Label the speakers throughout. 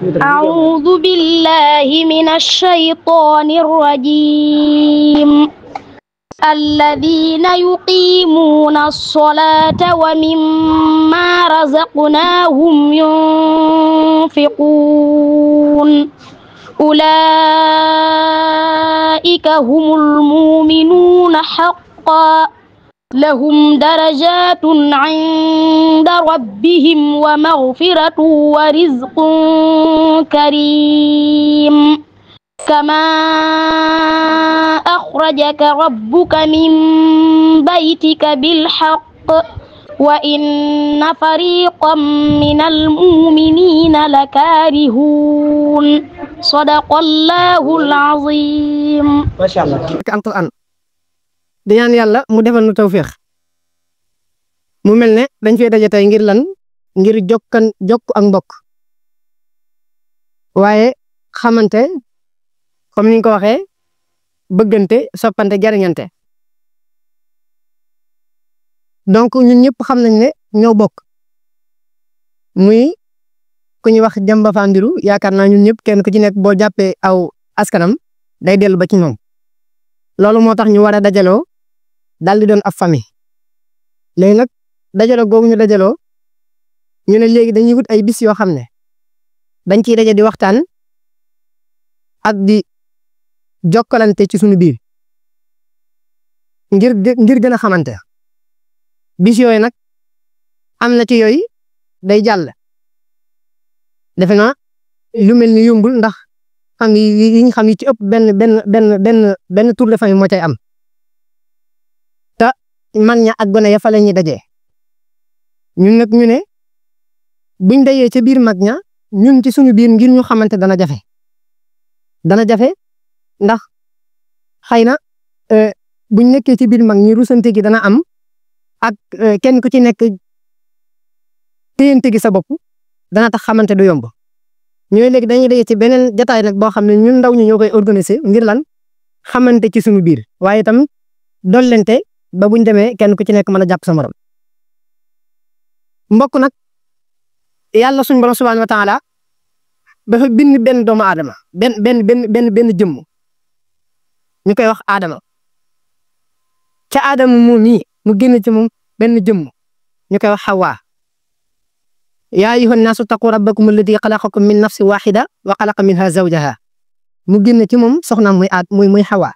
Speaker 1: أعوذ بالله من الشيطان الرجيم الذين يقيمون الصلاة ومما رزقناهم ينفقون أولئك هم المؤمنون حقا لهم درجات عند ربهم ومغفرة ورزق كريم كما أخرجك ربك من بيتك بالحق وإن فريقا من المؤمنين لكارهون صدق الله العظيم
Speaker 2: ما شاء الله alquran di ñaan yàlla mu defal nu tawféex mu mel ne dañ fee daje tey ngir lan ngir jokk ak mbokk waaye xamante comme ni nga ko waxee bëggante soppante jariñante donc ñun ñëpp xam nañ ne ñoo bokk muy ku ñuy wax Demba Fandiru yaakaar naa ñun ñëpp kenn ku ci nekk boo jàppee aw askanam day dellu ba ci ñoom loolu moo tax ñu war a dajaloo daal di doon ab famille léegi nag dajaloo googu ñu dajaloo ñu ne léegi dañuy wut ay bis yoo xam ne dañ ciy daje di waxtaan ak di jokkalante ci suñu biir ngir gën a xamante bis yooyu nag am na ci yooyu day jàll defe naa lu mel ni yombul ndax famille yi ñu xam yi ci ëpp benn tour de famille moo cay am te mag ña ak gone ya fa la ñuy dajee ñun nag ñu ne buñ dajee ca biir mag ña ñun ci suñu biir ngir ñu xamante dana jafe ndax xëy na buñ nekkee ci biir mag ñi rusante gi dana am ak kenn ku ci nekk téyante gi sa bopp dana tax xamante du yomb ñooy léegi dañuy daje ci beneen jataay nag boo xam ne ñun ndaw ñi ñoo koy organiser ngir lan xamante ci suñu biir waaye itam dollente ba buñ demee kenn ku ci nekk mën a jàpp sa morom mbokk nag yàlla suñu borom subhanahu wa taala dafa bind benn doomu aadama benn jëmm ñu koy wax aadama ca aadama moom mii mu génn ci moom benn jëmm ñu koy wax xawaa yaa ayyuhan naasu taqu rabbakum alladi xalaqakum min nafsin waxida wa xalaqa minha zawjaha mu génn ci moom soxnaam muy xawaa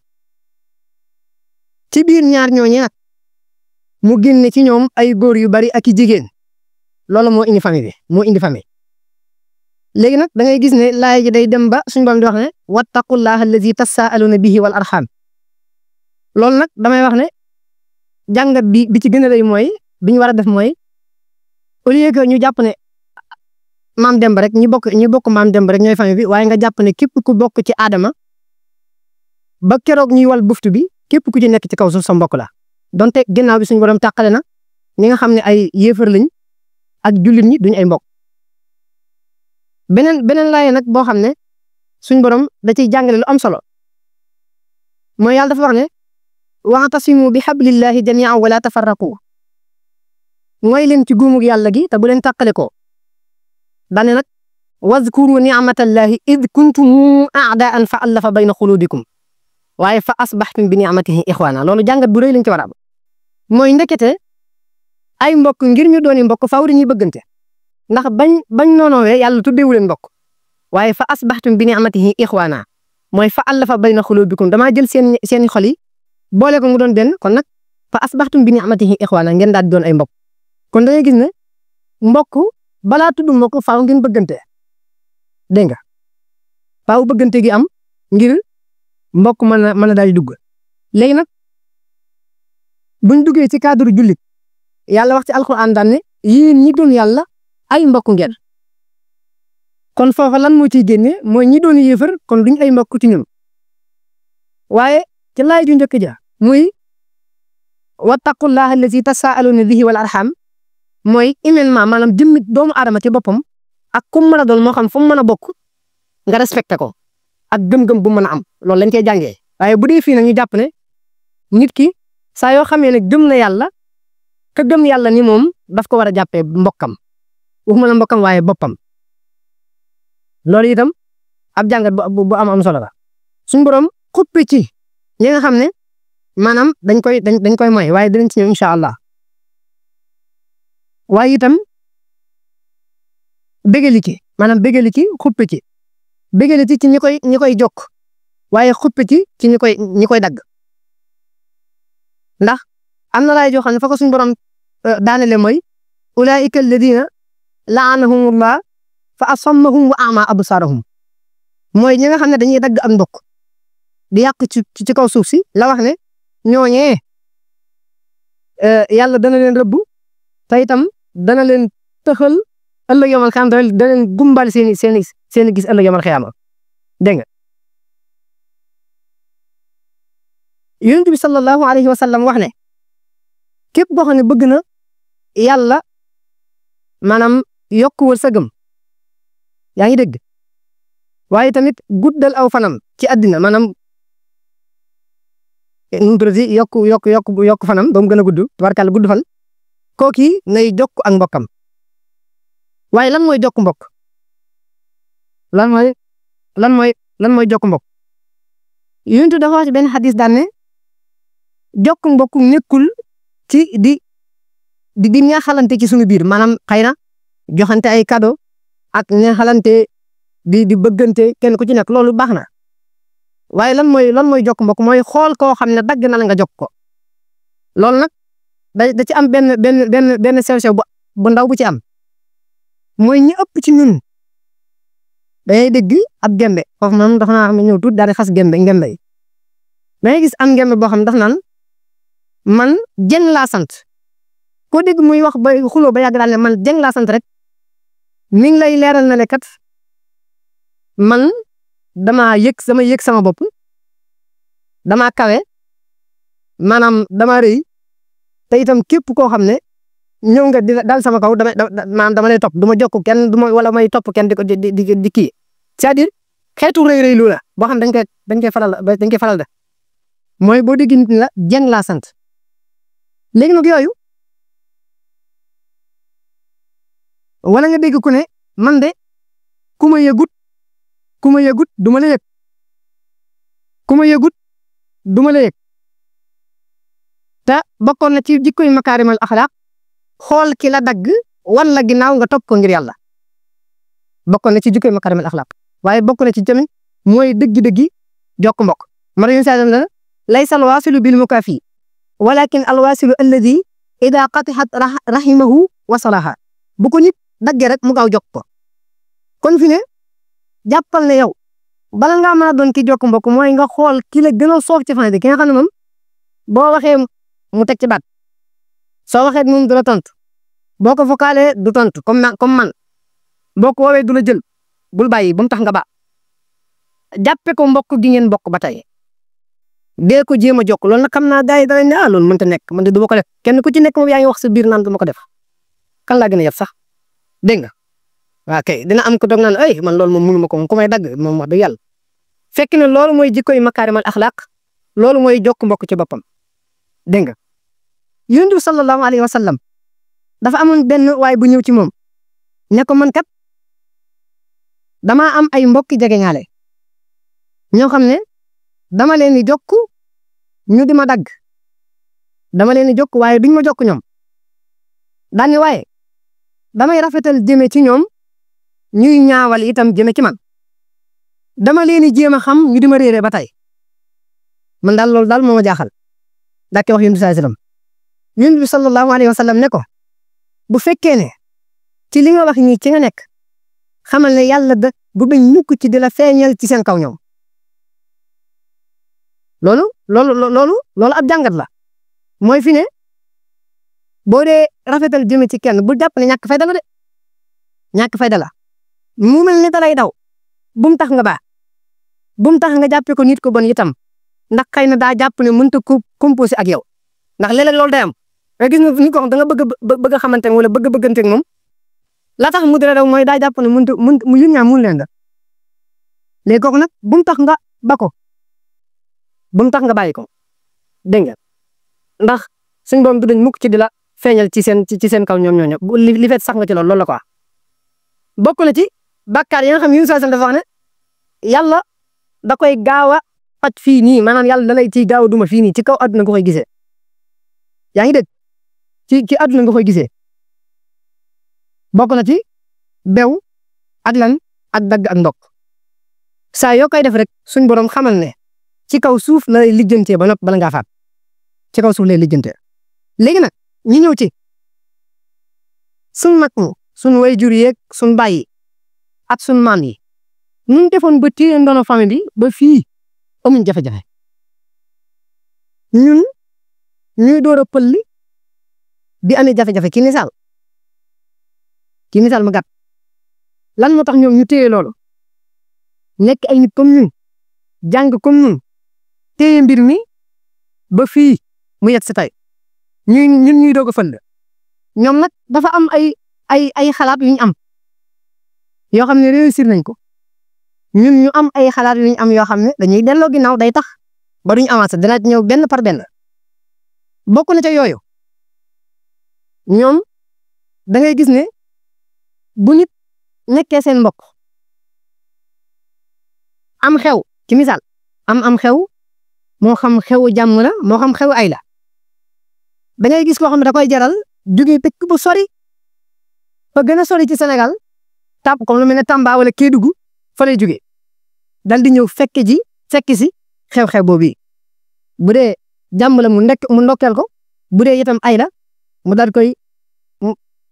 Speaker 2: ci biir ñaar ñooñu nag mu génn ci ñoom ay góor yu bari ak i jigéen loolu moo indi famille léegi nag da ngay gis ne laay ji day dem ba suñu borom di wax ne wattaqullaha allazi tasaaluna bihi wal arham loolu nag damay wax ne jàngat bi ci gën a rëy mooy bi ñu war a def mooy au lieu que ñu jàpp ne maam Demba rek ñi bokk maam Demba rek ñooy famille bi waaye nga jàpp ne képp ku bokk ci aadama ba keroog ñuy wal buftu bi képp ku ci nekk ci kaw suuf sa mbokk la donte ginnaaw bi suñu borom tàqale na ñi nga xam ne ay yéefar lañ ak jullit ñi duñ ay mbokk beneen laay nag boo xam ne suñu borom da ciy jàngale lu am solo mooy yàlla dafa wax ne wa'tasimu bi hablillahi jami'an wala tafarraqu mooy leen ci guumug yàlla gi te bu leen tàqale ko daane nag wazkuru ni'matallahi id kuntum a'daan fa allafa bayna qulubikum waaye fa asbaxtum bi ni'matihi ixwaana loolu jàngat bu rëy lañ ci war a am mooy ndekete ay mbokk ngir ñu dooni mbokk faaw dañuy bëggante ndax bañ noonoowee yàlla tuddeewu leen mbokk waaye fa asbaxtum bi ni'matihi ixwaana mooy fa allafa bayna qulubikum damaa jël seen xol yi boole ko mu doon benn kon nag fa asbaxtum bi ni'matihi ixwaana ngeen daal di doon ay mbokk kon da ngay gis ne mbokk balaa tudd mbokk faaw ngeen bëggante dégg nga faaw bëggante gi am ngir mbokk mën a daal di dugg léegi nag buñ duggee ci cadre jullit yàlla wax ci alquran daan ne yéen ñi doon yàlla ay mbokk ngeen kon foofa lan moo ciy génne mooy ñi doon yéefar kon duñ ay mbokk ci ñun waaye ci laay ju njëkk ja muy wattaqullaha allazi tasaaluna bihi wal arham mooy humainement maanaam jëmmit doomu aadama ci boppam ak ku mën a doon moo xam fu mu mën a bokk nga respecté ko ak gëm-gëm bu mën a am loolu lañ koy jàngee waaye bu dee fii nag ñu jàpp ne nit ki saa yoo xamee ne gëm na yàlla ka gëm yàlla ni moom daf ko war a jàppee mbokkam waxuma la mbokkam waaye boppam loolu itam ab jàngat bu am solo la suñu borom xuppe ci ñi nga xam ne maanaam dañ koy moy waaye dinañ ci ñëw incha allah waaye itam bégali ci maanaam bégali ci xuppe ci bégali ci ñi koy jokk waaye xuppe ci ñi koy dagg ndax am na laay joo xam ne fa ko suñu borom daanele mooy ulaika alladina laanahumullah fa asammahum wa ama absarahum mooy ñi nga xam ne dañuy dagg ak mbokk di yàq ci kaw suuf si la wax ne ñooñee yàlla dana leen rëbb te itam dana leen tëxal ëllëg yomal xiyaama dana leen gumbal seeni gis ëllëg yomal xiyaama dégg nga yonent bi sallallahu alayhi wa sallam wax ne képp koo xam ne bëgg na yàlla maanaam yokk wërsëgam yaa ngi dégg waaye tamit guddal aw fanam ci àddina maanaam nu mu tuddati yokk fanam ba mu gën a gudd tabarkàlla gudd fan kooki nay jokk ak mbokkam waaye lan mooy jokk mbokk lan mooy jokk mbokk yonent dafa wax ci benn xadis daan ne jokk mbokk nekkul ci di ñaaxalante ci suñu biir maanaam xëy na joxante ay cadeau ak ñaaxalante di bëggante kenn ku ci nekk loolu baax na waaye lan mooy jokk mbokk mooy xool koo xam ne dagg na la nga jokk ko loolu nag da ci am benn sew-sew bu ndaw bu ci am mooy ñi ëpp ci ñun dangay dégg ab gembe foofu moom dafa naa xam ne ñëw tuut daal di xas ngembe yi dangay gis am ngembe boo xam ne daf naan man Jeng laa sant koo dégg muy wax ba xuloo ba yàgg daal ne man Jeng laa sant rek mi ngi lay leeral na le kat man dama yëg sama bopp dama kawe maanaam dama rëy te itam képp koo xam ne ñëw nga di dal sama kaw maanaam dama lay topp du ma jokk kenn wala may topp kenn di kii c'est-à-dire xeetu rëy lu la boo xam dañ koy faral de mooy boo dégg nit la Jeng laa sant léegi nag yooyu wala nga dégg ku ne man de ku ma yëgut du ma la yëg ku ma yëgut du ma la yëg te bokkoon na ci jikkoy makaarimal axlaaq xool ki la dagg wan la ginnaaw nga topp ko ngir yàlla bokkoon na ci jikkoy makaarimal axlaaq waaye bokk na ci tamit mooy dëgg-dëggi jokk mbokk mara yun saa la laysa alwaasilu bil mukaafi walakin alwaasilu alladi ida qatixat rahimahu wasalaha bu ko nit daggee rek mu gaaw jokk ko kon fi ne jàppal ne yow bala ngaa mën a doon ki jokk mbokk mooy nga xool ki la gën a soof ci fan bi ki nga xam ne moom boo waxee mu teg ci baat soo waxee moom du la tontu boo ko vocalé du tontu comme man boo ko woowee du la jël bul bàyyi ba mu tax nga ba jàppe ko mbokk gi ngeen bokk ba tey dee ko jéem a jokk loolu nag xam naa gars yi danañ ne loolu mënta nekk man de du ma ko def kenn ku ci nekk moom yaa ngi wax sa biir naan du ma ko def kan laa gën a yab sax dégg nga waa kay dina am ko doog naan ay man loolu moom mënu ma ko ku may dagg moom wax dëgg yàlla fekk ne loolu mooy jikkoy makaarimal axlaaq loolu mooy jokk mbokk ci boppam dégg nga yonent bi sallallahu alayhi wa sallam dafa amoon benn waay bu ñëw ci moom ne ko man kat damaa am ay mbokki jegeñaale ñoo xam ne dama leen di jokk ñu di ma dagg dama leen di jokk waaye duñ ma jokk ñoom daan waaye damay rafetal jëme ci ñoom ñuy ñaawal itam jëme ci man dama leen di jéem a xam ñu di ma réere ba tey man daal loolu daal moo ma jaaxal daa koy wax yonent bi sallallahu alayhi wa sallam ne ko bu fekkee ne ci li nga wax nii ci nga nekk xamal ne yàlla da bu bañ ñukk ci di la feeñal ci seen kaw ñoom loolu ab jàngat la mooy fi ne boo dee rafetal jëme ci kenn bu jàpp ne ñàkk fayda la de ñàkk fayda la mu mel ne dalay daw bu mu tax nga baax bu mu tax nga jàppee ko nit ko bon itam ndax xëy na daa jàpp ne mënut a composé ak yow ndax léeg-léeg loolu day am mais gis nga ni ko da nga bëgg a xamante wala bëgg a bëgganteeg moom la tax mu dara daw mooy daa jàpp ne mu yun ñaa mun leen da léegi kooku nag bu mu tax nga ba ko bu mu tax nga bàyyi ko dégg nga ndax suñ borom du dañ mukk ci di la feeñal ci seen kaw ñoom ñooñu li fet sax nga ci loolu la quoi bokk na ci bàkkaar yi nga xam ne Yunus dafa wax ne yàlla da koy gaaw a faj fii nii maanaam yàlla da lay ciy gaaw a duma fii nii ci kaw àdduna nga koy gisee yaa ngi dégg ci àdduna nga koy gisee bokk na ci bew ak lan ak dagg ak ndok saa yoo koy def rek suñ borom xamal ne ci kaw suuf la lay lijjantee ba nopp bala ngaa faat ci kaw suuf lay lijjantee léegi nag ñu ñëw ci suñ mag ñi suñ waajur yeeg suñ bàyyi ak suñ maam yi ñu defoon ba téye ndono famille bi ba fii amuñ jafe-jafe ñun ñuy door a pëlli di amee jafe-jafe ki misaal ma gàtt lan moo tax ñoom ñu téye loolu nekk ay nit comme ñun jàng comme ñun téye mbir mi ba fii mu yegg si tey ñun ñuy doog a fël ñoom nag dafa am ay xalaat yu ñu am yoo xam ne réussir nañ ko ñun ñu am ay xalaat yu ñu am yoo xam ne dañuy delloo ginnaaw day tax ba duñ avancé dana ñëw benn par benn bokk na ca yooyu ñoom da ngay gis ne bu nit nekkee seen mbokk am xew ci misaal am xew moo xam xewu jàmm la moo xam xewu ay la da ngay gis koo xam ne da koy jaral jógee dëkk bu sori fa gën a sori ci Sénégal tàpp comme lu mel ne Tamba wala Kédougou fa lay jógee dal di ñëw fekk si xew-xew boobu bu dee jàmm la mu ndokkeel ko bu dee itam ay la mu daal koy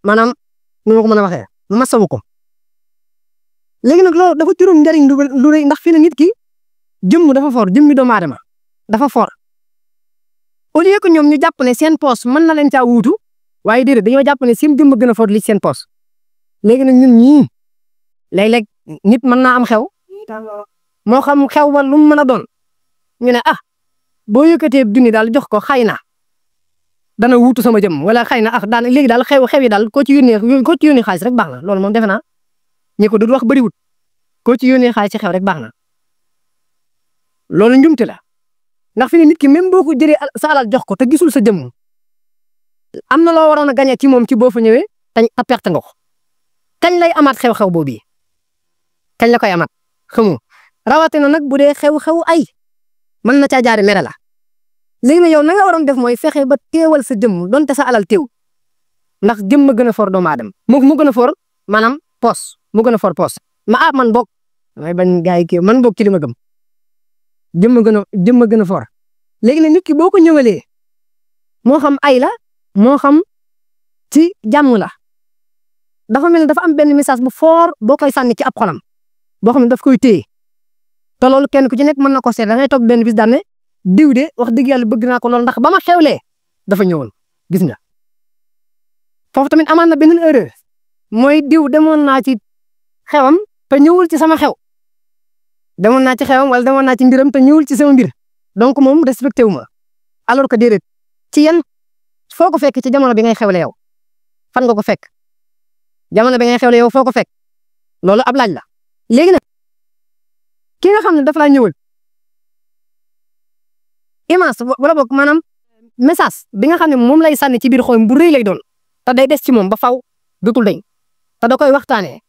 Speaker 2: maanaam nu ma ko mën a waxee mu masawu ko léegi nag loolu dafa juróom njariñ lu rëy ndax fi ne nit ki jëmm dafa for jëmmi doomu aadama dafa for au lieu que ñoom ñu jàpp ne seen poos mën na leen caa wuutu waaye déedéet dañoo jàpp ne seen jëmm gën a for li seen poos léegi nag ñun ñii léeg-léeg nit mën naa am xew moo xam xew ba lu mu mën a doon ñu ne boo yëkkatee junni daal jox ko xëy na dana wuutu sama jëmm wala xëy na daan léegi daal xew yi daal koo ci yónnee xaalis rek baax na loolu moom defe naa ñi ko dul wax bëriwut koo ci yónnee xaalis ci xew rek baax na loolu njumte la ndax fi ne nit ki même boo ko jëlee sa alal jox ko te gisul sa jëmm am na loo waroon a gañe ci moom ci boo fa ñëwee te perte nga ko kañ lay amaat xew-xew boobu kañ la koy amaat xamu rawatina nag bu dee xew-xew ay mën na caa jaare mere la léegi nag yow na nga waroon def mooy fexe ba teewal sa jëmm donte sa alal teew ndax jëmm gën a for doomu aadama mu gën a for maanaam poos mu gën a for poos man bokk damay bañ gaa yi kii man bokk ci li ma gëm jëmm gën a for léegi nag nit ki boo ko ñëwalee moo xam ay la moo xam ci jàmm la dafa mel ne dafa am benn message bu fort boo koy sànni ci ab xolam boo xam ne daf koy téye te loolu kenn ku ci nekk mën na ko seet da ngay toog benn bis daan ne diw de wax dëgg yàlla bëgg naa ko lool ndax ba ma xewlee dafa ñëwoon gis nga foofu tamit amaan na beneen erreur mooy diw demoon naa ci xewam te ñëwul ci sama xew demoon naa ci xewam wala demoon naa ci mbiram te ñëwul ci sama mbir donc moom respecté wu ma alors que déedéet ci yan foo ko fekk ci jamono bi ngay xewle yow fan nga ko fekk jamono bi ngay xewle yow foo ko fekk loolu ab laaj la léegi nag ki nga xam ne dafa laa ñëwal image wala boog maanaam message bi nga xam ne moom lay sànni ci biir xolam bu rëy lay doon te day des ci moom ba faw dutul dañ te da koy waxtaanee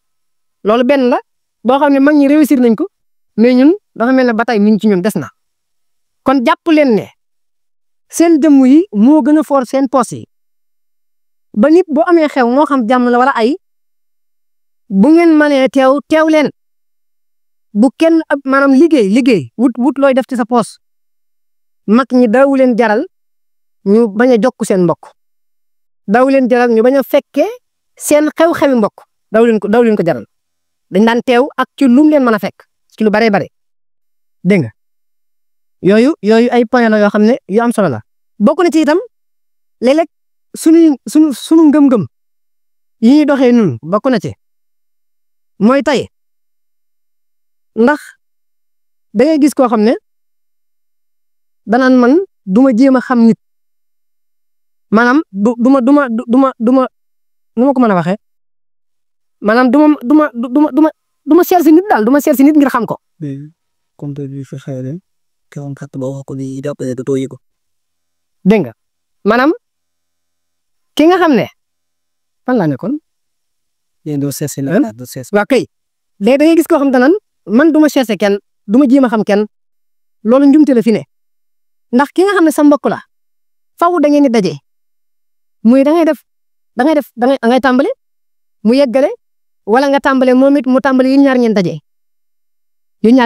Speaker 2: loolu benn la boo xam ne mag ñi réussir nañ ko mais ñun dafa mel ne ba tey mi ngi ci ñun des na kon jàpp leen ne seen jëmm yi moo gën a for seen poos yi ba nit boo amee xew moo xam jàmm la wala ay bu ngeen mënee teew leen bu kenn maanaam liggéey wut looy def ci sa poos mag ñi daawu leen jaral ñu bañ a jokk seen mbokk daawu leen jaral ñu bañ a fekkee seen xew-xewi mbokk daawu leen ko jaral dañ daan teew ak ci lu mu leen mën a fekk ci lu baree bare dégg nga yooyu ay point la yoo xam ne yu am solo la bokk na ci itam léeg-léeg sunu ngëm-ngëm yi ñuy doxee nun bokk na ci mooy tey ndax da ngay gis koo xam ne danaan man du ma jéem a xam nit maanaam du ma nu ma ko mën a waxee maanaam du ma seet si nit daal du ma seet si nit ngir xam ko. dégg nga maanaam ki nga xam ne fan laa nekkoon. waa kay léegi da ngay gis koo xam te nan man du ma chercher kenn du ma jéem a xam kenn loolu njumte la fi ne ndax ki nga xam ne sa mbokk la faaw da ngeen di daje muy da ngay tàmbale mu yeggale wala nga tàmbale moom it mu tàmbale yu ñaar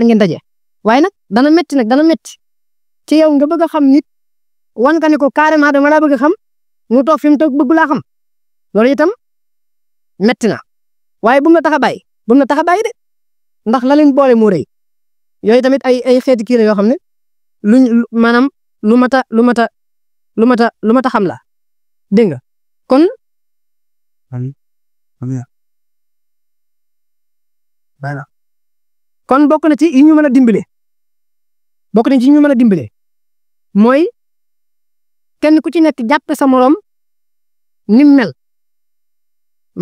Speaker 2: ngeen daje waaye nag dana metti ci yow nga bëgg a xam nit wan ka ne ko carrément dama laa bëgg a xam mu toog fi mu toog bëgg laa xam loolu itam metti na waaye bu mu la tax a bàyyi de ndax la leen boole moo rëy yooyu tamit ay xeeti kii la yoo xam ne maanaam lu mata xam la dégg nga kon bokk na ci yi ñu mën a dimbale mooy kenn ku ci nekk jàppe sa morom nim mel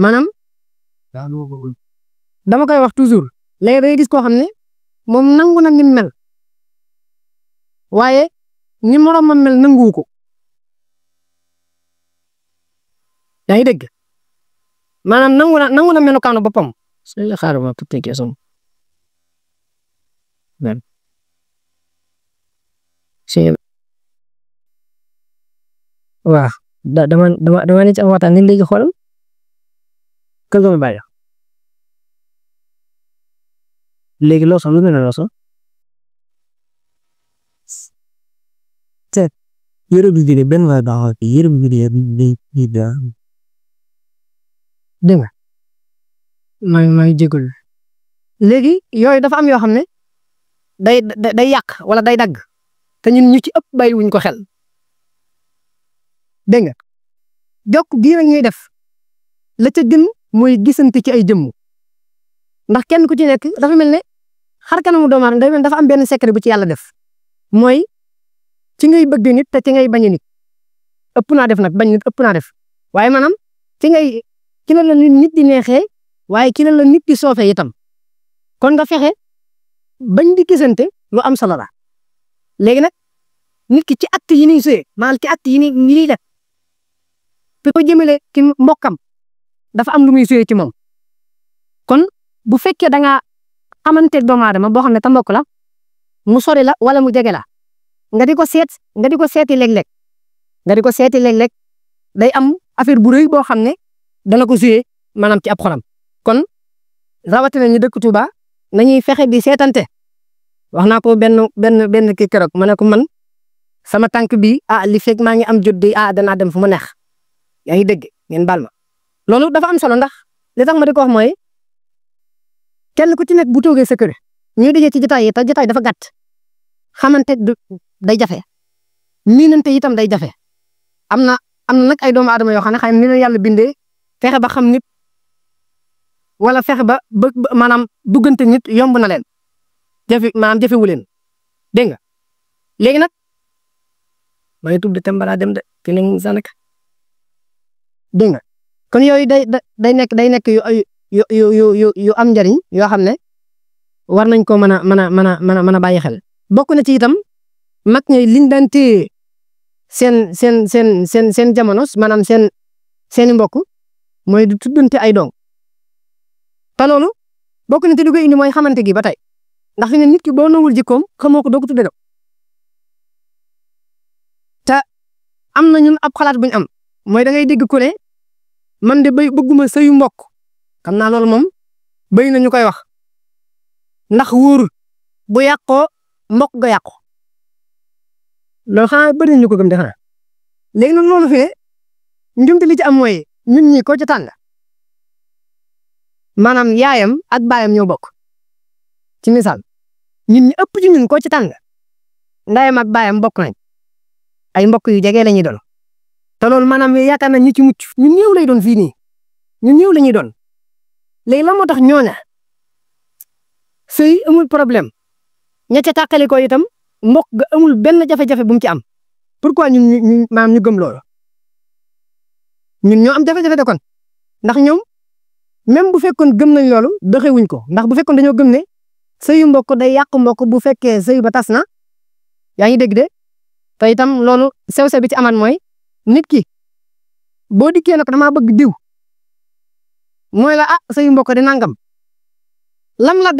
Speaker 2: maanaam dama koy wax toujours léegi da ngay gis koo xam ne moom nangu na nim mel waaye ni moromam mel nanguwu ko yaa ngi dégg maanaam nangu na melukaanu boppam xaaral ma tuuti question waaw dama ne ci am waxtaan ni léegi xoolal kër ga ma bàyyi léegi loo xam lu mel ne loo xam te yére bi di benn waay baaxoo fi yére bi di dégg nga maa ngi jégalu léegi yooyu dafa am yoo xam ne day yàq wala day dagg te ñun ñu ci ëpp bàyyi wuñ ko xel dégg nga jokk bii nag ñuy def la ca gën mooy gisante ci ay jëmm ndax kenn ku ci nekk dafa mel ne xar kanamu doomu aadama day mel dafa am benn secret bu ci yàlla def mooy ci ngay bëgg nit te ci ngay bañ nit ëpp naa def nag bañ nit ëpp naa def waaye maanaam ci la nit di neexee waaye ci la nit di soofee itam kon nga fexe bañ di gisante lu am solo la léegi nag nit ki ci acte yi ñuy suyee maanaam ci acte yi ñuy def fi ko jëmale ci mbokkam dafa am lu muy suyee ci moom kon bu fekkee da nga xamante doomu aadama boo xam ne ta mbokk la mu sori la wala mu jege la nga di ko seeti léeg-léeg day am affaire bu rëy boo xam ne dana ko suyee maanaam ci ab xolam kon rawatina ñu dëkk Touba nañuy fexe di seetante wax naa ko benn kii keroog ma ne ko man sama tànk bi li fekk maa ngi am jot di danaa dem fu ma neex yaa ngi dégg ngeen baal ma loolu dafa am solo ndax li tax ma di ko wax mooy kenn ku ci nekk bu toogee sa kër ñuy dajee ci jotaay yi te jotaay dafa gàtt xamante day jafe miinante itam day jafe am na nag ay doomu aadama yoo xam ne xëy na ni leen yàlla bindee fexe ba xam nit wala fexe ba maanaam duggante nit yomb na leen jafewu leen dégg nga léegi nag maa ngi tudd Tembala dem de fi ne Sanaka dégg nga kon yooyu day nekk yu am njariñ yoo xam ne war nañ ko mën a bàyyi xel bokk na ci itam mag ñi liñ daan téye seen jamono maanaam seeni mbokk mooy du tuddante ay dong te loolu bokk na ci li koy indi mooy xamante gi ba tey ndax fi ne nit ki boo nawul jikkoom xamoo ko doo ko tudde dong te am na ñun ab xalaat buñ am mooy da ngay dégg ku ne man de bëgguma sëyu mbokk xam naa loolu moom béy na ñu koy wax ndax wóorul bu yàqoo mbokk ga yàqu loolu xanaa bëri nañu ko gëm de xanaa léegi nag loolu fi ne njumte li ci am mooy ñun ñi ko ci tànn maanaam yaayam ak baayam ñoo bokk ci misaal ñun ñi ëpp ci ñun ko ci tànn ndayam ak baayam bokk nañ ay mbokk yu jege la ñuy doon te loolu maanaam yaakaar nañ ñi ci mucc ñun ñëw lay doon fii nii ñun ñëw la ñuy doon léegi lan moo tax ñooña sëy amul problème ña ca tàqali ko itam mbokk ga amul benn jafe-jafe bu mu ci am pourquoi ñun maanaam ñu gëm loolu ñun ñoo am jafe-jafe de kon ndax ñoom même bu fekkoon gëm nañ loolu doxewuñ ko ndax bu fekkoon dañoo gëm ne sëyu mbokk day yàq mbokk bu fekkee sëy ba tas na yaa ngi dégg de te itam loolu sew-sew bi ci amaan mooy nit ki boo dikkee nag damaa bëgg diw mooy la sëyu mbokk di nangam lam la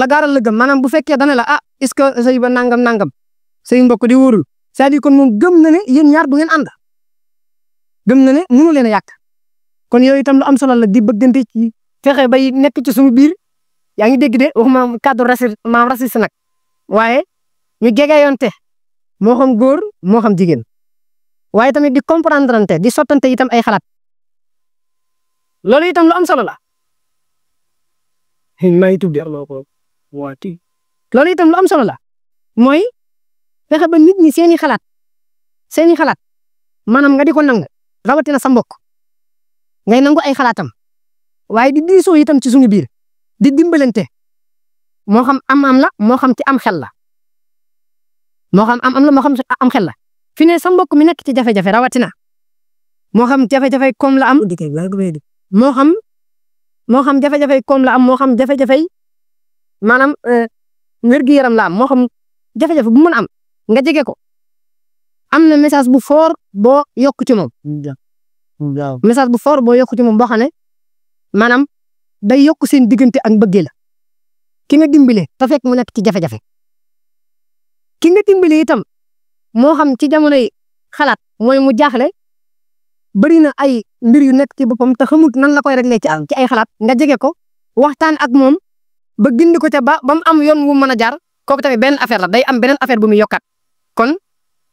Speaker 2: gaaral la gëm maanaam bu fekkee dana la est-ce que sëy ba nangam sëy mbokk di wóorul c'est-à-dire kon moom gëm na ne yéen ñaar du ngeen ànd gëm na ne mënu leen a yàq kon yooyu itam lu am solo la di bëggante ci fexe bay nekk ci suñu biir yaa ngi dégg de waxuma cadre raciste nag waaye ñu jegeyonte moo xam góor moo xam jigéen waaye tamit di comprendre di sottante itam ay xalaat loolu itam lu am solo la loolu itam lu am solo la mooy fexe ba nit ñi seeni xalaat maanaam nga di ko nangu rawatina sa mbokk ngay nangu ay xalaatam waaye di diisoo itam ci suñu biir di dimbalante moo xam am la moo xam ci am xel la moo xam am la moo xam ci am xel la fi ne sa mbokk mi nekk ci jafe-jafe rawatina moo xam jafe-jafe koom la am moo xam jafe-jafe koom la am moo xam jafe-jafe maanaam wér-gu-yaram la am moo xam jafe-jafe bu mën am nga jege ko am na message bu fort boo yokk ci moom message bu fort boo yokk ci moom boo xam ne maanaam day yokk seen diggante ak bëggee la ki nga dimbale te fekk mu nekk ci jafe-jafe ki nga dimbale itam moo xam ci jamonoy xalaat mooy mu jaaxle bari na ay mbir yu nekk ci boppam te xamut nan la koy réglé ci ay xalaat nga jege ko waxtaan ak moom ba gindi ko ca ba mu am yoon wu mën a jaar kooku tamit benn affaire la day am beneen affaire bu muy yokkaat kon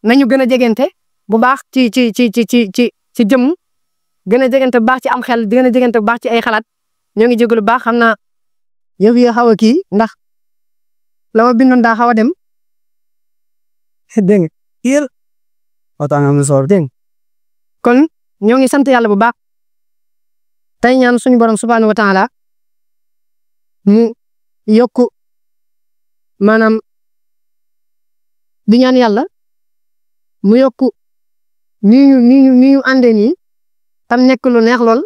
Speaker 2: nañu gën a jegente bu baax ci jëmm gën a jegente bu baax ci am xel gën a jegente bu baax ci ay xalaat ñoo ngi jégalu baax xam naa yëf yi xaw a kii ndax la ma bindoon daa xaw a dem dégg nga yéen dégg nga kon ñoo ngi sant yàlla bu baax tey ñaan suñu borom subhaanahu wa taala mu yokku maanaam di ñaan yàlla mu yokku ni ñu àndee nii tam nekk lu neex lool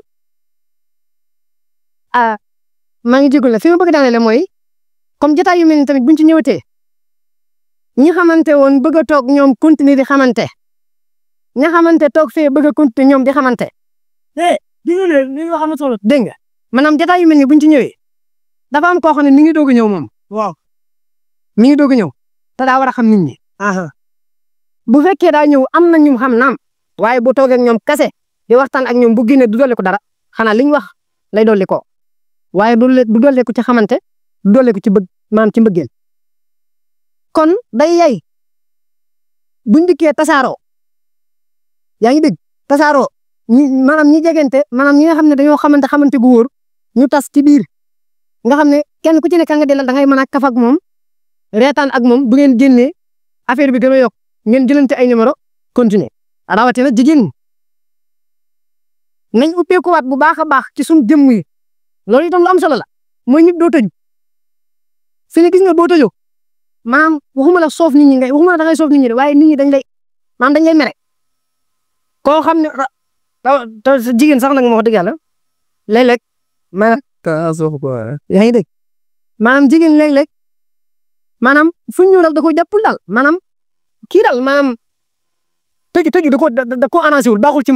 Speaker 2: maa ngi jégalu la fi ma bëgg daanele mooy comme jotaay yu mel ni tamit buñ ci ñëwatee ñi xamante woon bëgg a toog ñoom continuer di xamante ña xamante toog fee bëgg a continuer ñoom di xamante dégg nga maanaam jotaay yu mel ni buñ ci ñëwee dafa am koo xam ne mi ngi doog a ñëw moom waaw mi ngi doog a ñëw te daa war a xam nit ñi bu fekkee daa ñëw am na ñu xam naam waaye bu toogee ak ñoom kase di waxtaan ak ñoom bu génnee du dolli ko dara xanaa li ñu wax lay dolli ko waaye du dolli ko ci xamante du dolli ko ci bëgg maanaam ci mbëggeel kon day yay buñ dikkee tasaaroo yaa ngi dégg tasaaroo maanaam ñi jegente maanaam ñi nga xam ne dañoo xamante gu wóor ñu tas ci biir nga xam ne kenn ku ci nekk nga delal da ngay mën a kaf ak moom reetaan ak moom bu ngeen génnee affaire bi gën a yokk ngeen jëlante ay numéro continuer rawatina jigéen nañ ubbeekuwaat bu baax a baax ci suñu jëmm yi loolu itam lu am solo la mooy ñëpp doo tëju fi ne gis nga boo tëjoo maanaam waxuma la soof nit ñi ngay waxuma la da ngay soof nit ñi de waaye nit ñi dañ lay mere koo xam ne jigéen sax nag moo wax dëgg yàlla léeg-léeg maanaam yaa ngi dégg maanaam jigéen léeg-léeg maanaam fu ñu dal da ko jàppul daal maanaam kii daal maanaam tëju da ko arrangé wul baaxul ci